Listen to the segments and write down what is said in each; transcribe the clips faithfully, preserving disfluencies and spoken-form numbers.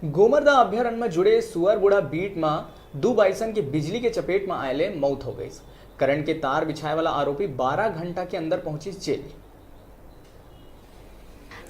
गोमर्दा अभ्यारण्य म जुड़े सुअरगुड़ा बीट म दू बाइसन के बिजली के चपेट म आए ले मौत हो गइस। करंट के तार बिछाए वाला आरोपी बारह घंटा के अंदर पहुंचिस जेल।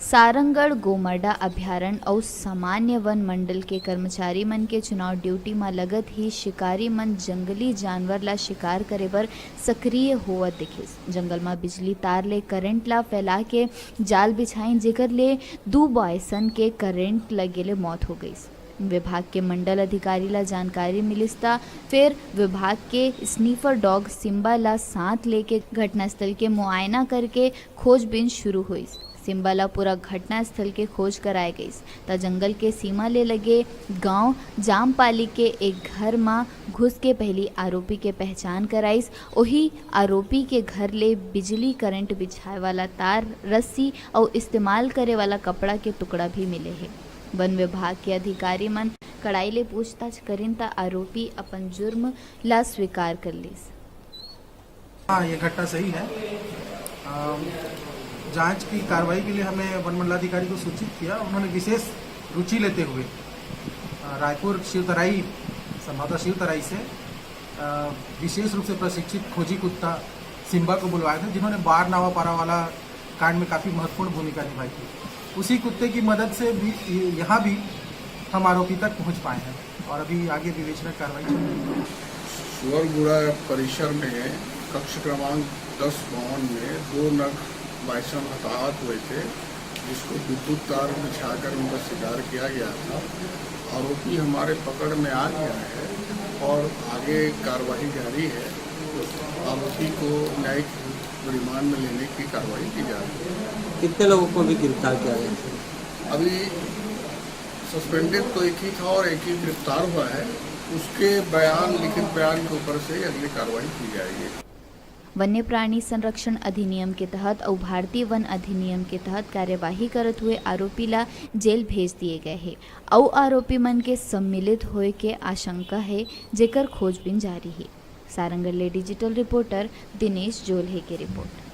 सारंगढ़ गोमर्दा अभ्यारण्य अउ सामान्य वन मंडल के कर्मचारी मन के चुनाव ड्यूटी म लगत ही शिकारी मन जंगली जानवर ला शिकार करे बर सक्रिय होवत दिखिस। जंगल म बिजली तार ले करंट ला फैला के जाल बिछाइन, जेकर ले दू बाइसन के करंट लगे ले मौत हो गइस। विभाग के मंडल अधिकारी ला जानकारी मिलिस, त फेर विभाग के स्नीफर डॉग सिम्बा ला साथ लेके घटनास्थल के मुआयना करके खोजबीन शुरू होइस। सिम्बा ला पूरा घटनास्थल के खोज कराए गइस, त जंगल के सीमा ले लगे गांव जामपाली के एक घर म घुस के पहली आरोपी के पहचान कराइस। ओही आरोपी के घर ले बिजली करंट बिछाए वाला तार, रस्सी अउ इस्तेमाल करे वाला कपड़ा के टुकड़ा भी मिले हे। वन विभाग के अधिकारी मन कड़ाई ले पूछताछ करिन, त आरोपी अपन जुर्म ला स्वीकार कर लिस। हाँ, ये घटना सही है। अम, जांच की कार्रवाई के लिए हमें वन मंडलाधिकारी को सूचित किया। उन्होंने विशेष रुचि लेते हुए, अ, रायपुर शिवतराई, संभवतः शिवतराई से, अ, विशेष रूप से प्रशिक्षित खोजी कुत्ता सिम्बा को बुलवाए थे, जिन्होंने बार नावा पारा वाला कांड में काफ़ी महत्वपूर्ण भूमिका निभाई थी। उसी कुत्ते की मदद से भी ये-, यहाँ भी हम आरोपी तक पहुँच पाए हैं और अभी आगे विवेचना कार्रवाई चल रही है। सुअरगुड़ा परिसर में कक्ष क्रमांक दस भवन में दो नग बाइसन हताहत हुए थे, जिसको विद्युत तार बिछाकर उनका शिकार किया गया था। आरोपी हमारे पकड़ में आ गया है और आगे कार्रवाई जारी है। आरोपी को न्यायिक रिमांड में लेने की कार्रवाई की जा रही है। कितने लोगों को भी गिरफ्तार किया गया है? अभी सस्पेंडेड तो एक ही था और एक ही गिरफ्तार हुआ है। उसके बयान, लिखित बयान के ऊपर से अगली कार्रवाई की जाएगी। वन्य प्राणी संरक्षण अधिनियम के तहत अउ भारतीय वन अधिनियम के तहत कार्यवाही करत हुए आरोपी ला जेल भेज दिए गए हे। अउ आरोपी मन के सम्मिलित होए के आशंका हे, जेकर खोजबीन जारी हे। सारंगढ़ ले डिजिटल रिपोर्टर दिनेश जोल्हे के रिपोर्ट।